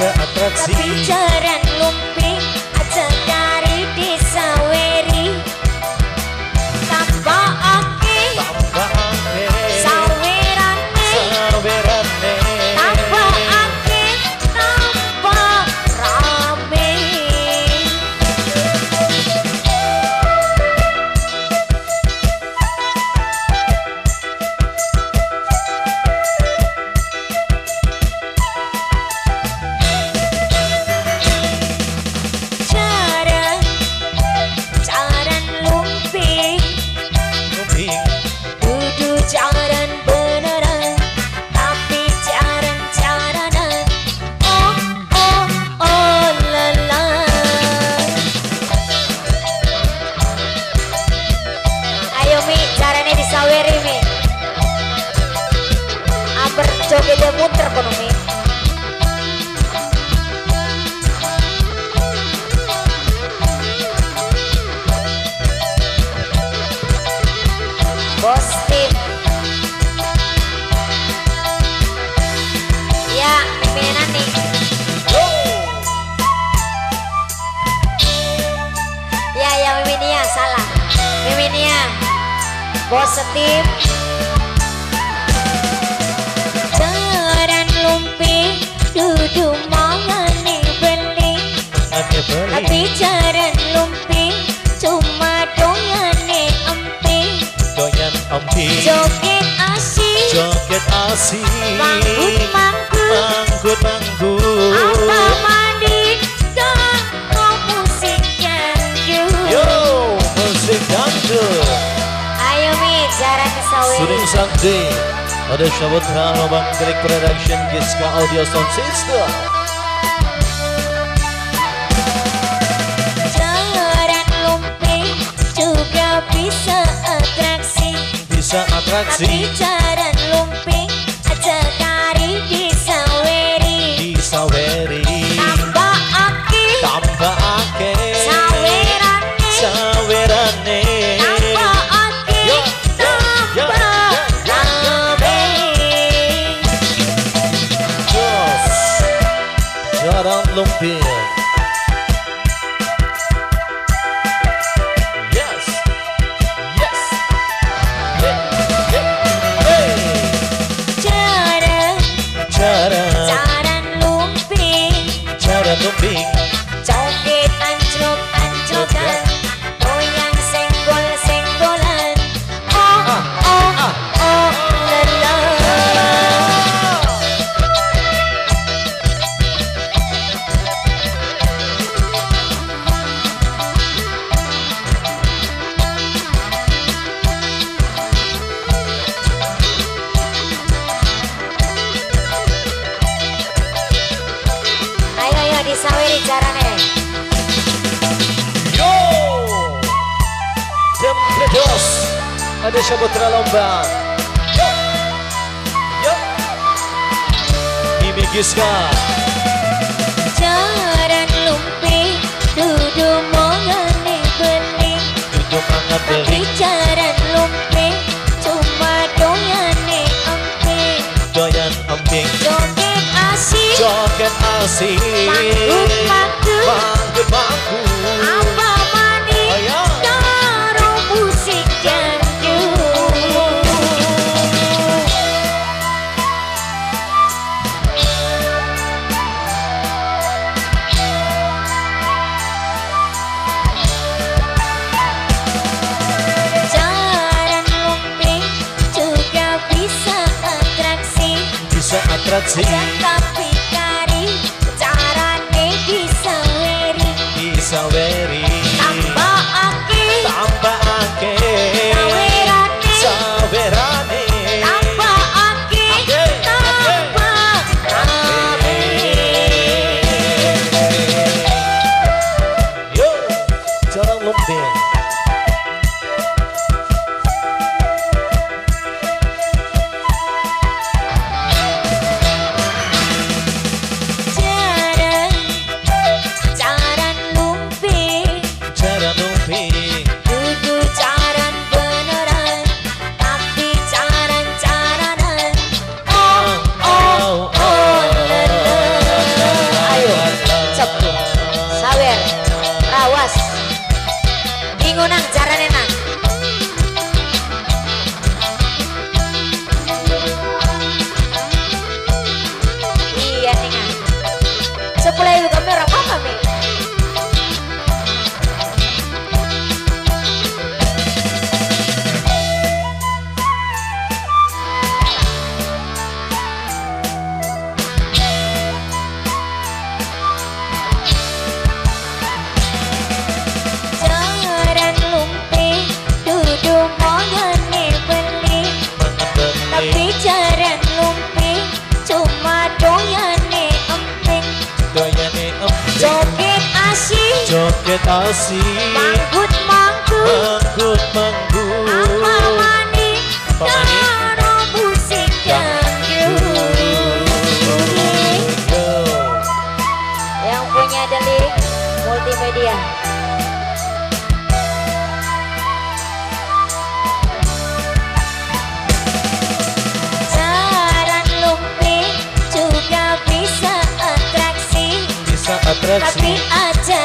Bisa atraksi. Tapi jaran lumping aja kari disaweri. Tambah akeh, tambah akeh sawerane, sawerane. Tambah akeh, tambah rame. Jaran lumping, Lumping. Dudu jaran beneran, tapi jaran-jaranan. Oh oh oh la la. Ayo Mi, carane disaweri Mi. Aber jogetnya muter kono Mi. Bos tim. Ya, miminan nih. Ya, ya Miminia salah. Miminia. Bos tim. Jaran lumping dudu mangane beli. Mangane beli. Tapi jaran lumping cuma doyane emping. Doyan emping. Joget asik, joget asik. Manggut manggut, manggut manggut. Apa mandi karo musik dangdut. Yo, musik dangdut. Ayo Mi, jaran disaweri. Suring Sakti. Ada Syabutra Lobang Klik Production Giska Audio Sound System. Jaran lumping juga bisa atraksi. Bisa atraksi. Tapi jaran lumping aja kari disaweri. Disaweri. Tambah akeh, tambah akeh sawerane, sawerane. Tambah akeh, Yo, yo, yo, tambah yo, yo, yo. rame. Jos. Jaran lumping. Yes. Yes. Yeah, yeah. Hey. Jaran, Jaran, jaran lumping. jaran lumping. Joget anjlok anjlokan, goyang senggol senggolan. Oh oh oh la la. Ayo ayo disaweri carane. Yo. Tim Pledos. Ada Syabutra Lomba. Yo. Yo. Mimi Giska. Jaran lumping dudu mangane beli. Dudu mangan Tapi beli. jaran lumping cuma doyane emping. Doyan emping. Joget asik, Joget asik. manggut manggut. Manggut manggut. Apa maning Ayo. karo musik dangdut. Jaran lumping juga bisa atraksi. Bisa atraksi. Tetapi kari carane disaweri. Disaweri. Tambah akeh, Tambah akeh. sawerane. Sawerane. Tambah akeh, Akeh, tambah rame. Yo, jaran lumping. Doyane emping, Doyane emping. Joget asik, Joget asik. Manggut manggut, Manggut manggut. Apa maning Apa maning? Karo musik dangdut. Yo. Yang punya Delik Multimedia. Saran lumping juga bisa atraksi, Bisa tapi atraksi. aja